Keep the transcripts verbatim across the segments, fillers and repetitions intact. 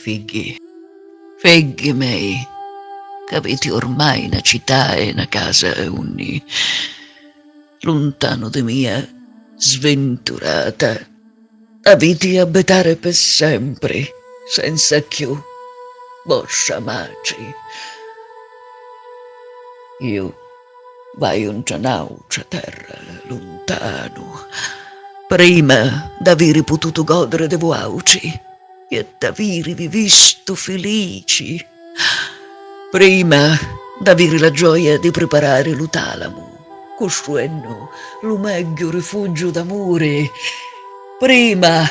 figghi, figghi mei, c'aviti ormai na cità e na casa unni, luntanu di mia, svinturata, aviti abitari pi sempri, senza cchiù voscia matri. Iu vaiu ntra n'autra terra luntanu, prima d'aviri pututu godiri di vuautri e d'avirivi vistu filici, prima d'aviri la gioia di priparari lu talamu, custruennu lu megghiu rifugiu d'amuri, prima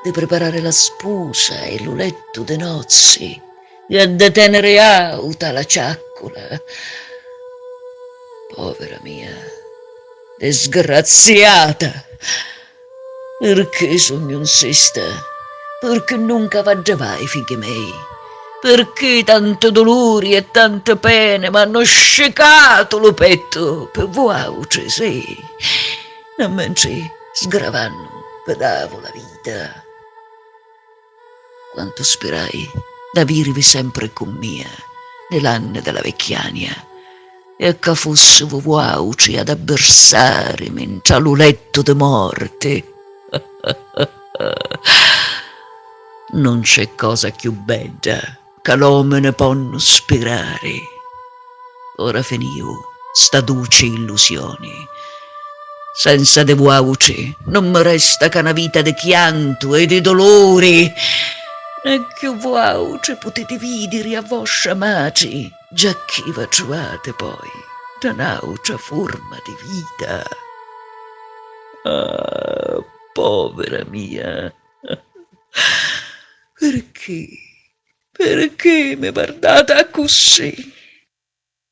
di priparari la spusa e lu lettu di nozzi, e di teniri auta la ciaccula. Povera mia, disgraziata! Pirchì sugnu nsista? Pirchì nun c'av'addivai, figghi mei? Pirchì tanti duluri e tanti peni m'hannu scicatu lu pettu pi vuautri, sì, e mentri sgravannu vi davu la vita? Quantu spirai d'avirivi sempri cu mia nni l'anni di la vicchiania, e ca fussivu vuautri ad abbirsarimi ntra lu lettu di morti. Non c'è cosa cchiù bedda ca l'omini ponnu spirari. Ora finiu sta duci illusioni. Senza di vuautri non mi resta ca na vita di chiantu e di doluri. Né cchiù vuautri putiti vidiri a voscia matri, giacchì v'attruvati poi da n'autra furma di vita. Ah, povera mia! Pirchì? Pirchì mi vardati accussì?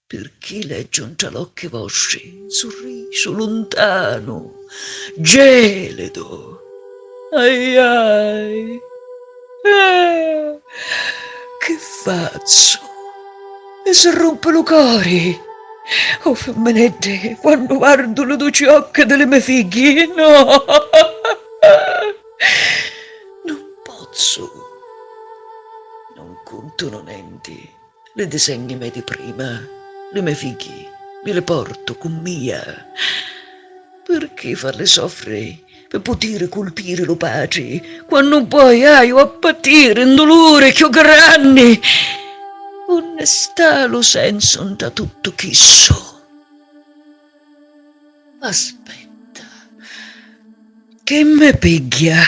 Pirchì leggiu ntra l'occhi vostri un surrisu luntanu, gelidu? Ai ai! Eh, chi fazzu? Mi si rumpi lu cori! O fimmineddi, quannu vardu li duci occhi di li me figghi, no! Nun pozzu, nun cuntunu nenti. Li disegni me di prima, li me figghi, mi li portu cu mia. Pirchì falli soffri pi putiri culpiri lu patri, quannu poi haiu a patiri un duluri cchiù granni? Unni sta lu sensu nta tuttu chissu? Aspetta, chi mi pigghia?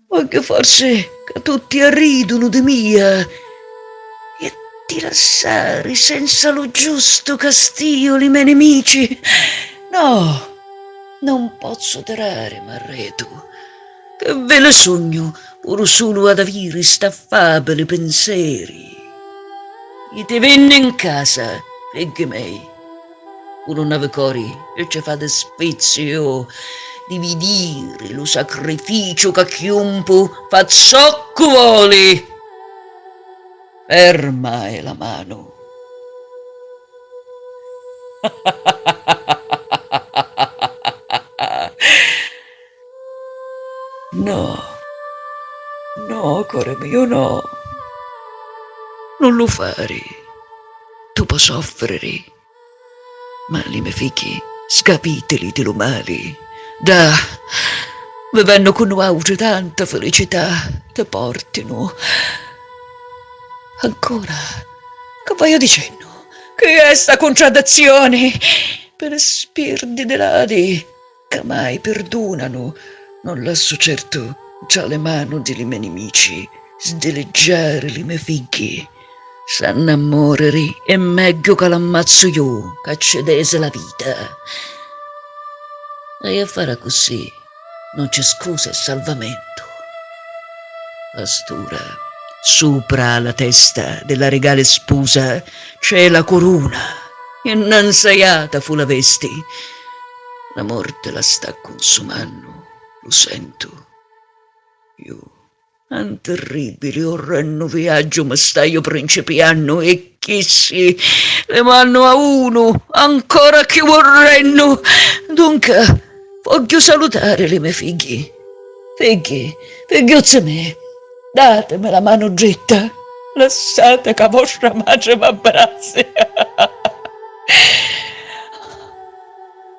Vogghiu forsi ca tutti arridunu di mia e di lassari senza lu giustu castiju li me nimici? No, non pozzu tirari m'arretu. Chi vili sugnu puru sulu ad aviri st'affabili pinseri. Jitivinni in casa, figghi mei. Cu nun havi cori e ci fa dispiziu di vidiri lu sacrificiu ca chiumpu, fa zoccu voli. Ferma è la manu. No, no, core mio, no. Non lu fari. Tu po' soffriri, ma li me figghi sgavitili di lu mali. Da, vivennu cu nuautri tanta felicità ti portinu. Ancora, che vaiu dicennu? Chi è sta cuntraddizioni? Pi li spirdi di l'Adi, ca mai pirdunanu, non lassu certu ntra li manu di li me nimici sdiliggiari li me figghi. S'hannu a moriri è megghiu ca l'ammazzu ju, ca ci desi la vita. Haiu a fari accussì, non c'è scusa e salvamentu. A st'ura, supra a la testa di la rigali spusa c'è la curuna, e na nsaiata fu la vesti. La morti la sta cunsumannu, lu sentu. Ju, un tirribili, orrennu viaggiu mi staiu principiannu, e chissi li mannu a unu ancora cchiù orrennu. Dunca, vogghiu salutari li me figghi. Figghi, figghiuzzi me, Datemi la manu dritta, lassate ca vostra matri m'abbrazzi.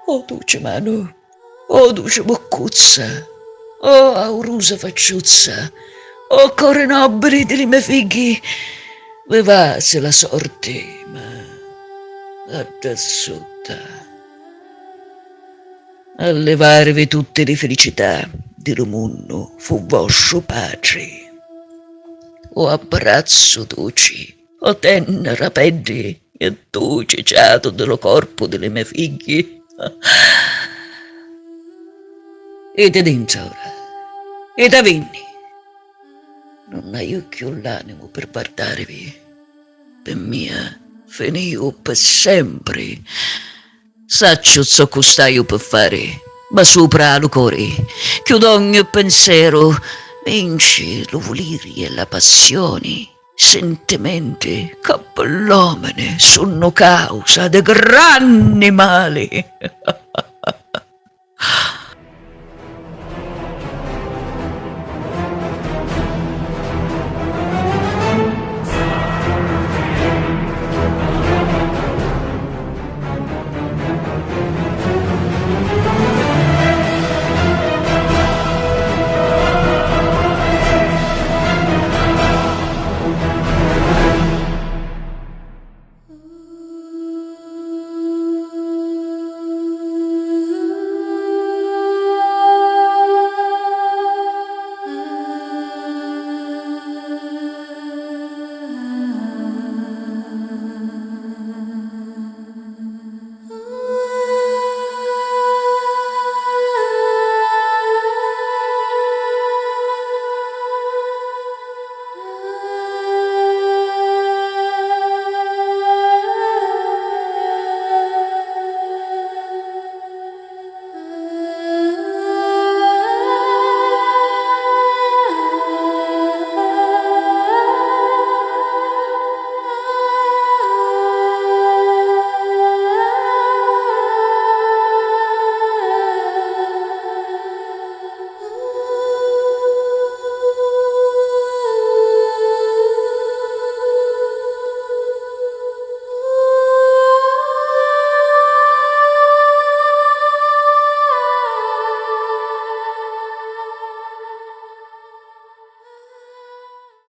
O duci manu, o duci buccuzza, o aurusa facciuzza, o cori nobili di li me figghi, vi vasi la sorti, ma a dda sutta. A livarivi tutti li filicità di lu munnu fu vostru patri. O abbrazzu duci, o tennera peddi e duci ciatu di lu corpu di li me figghi. Iti dintra ora, ita vinni. Nun haiu cchiù l'animu pi vardarivi. Pi mia finìu pi sempri. Sacciu zoccu staiu pi fari, ma supra a lu cori, chiù d'ogni pinseru, vinci lu vuliri e la passioni, sintimenti ca pi l'omini sunnu causa di granni mali.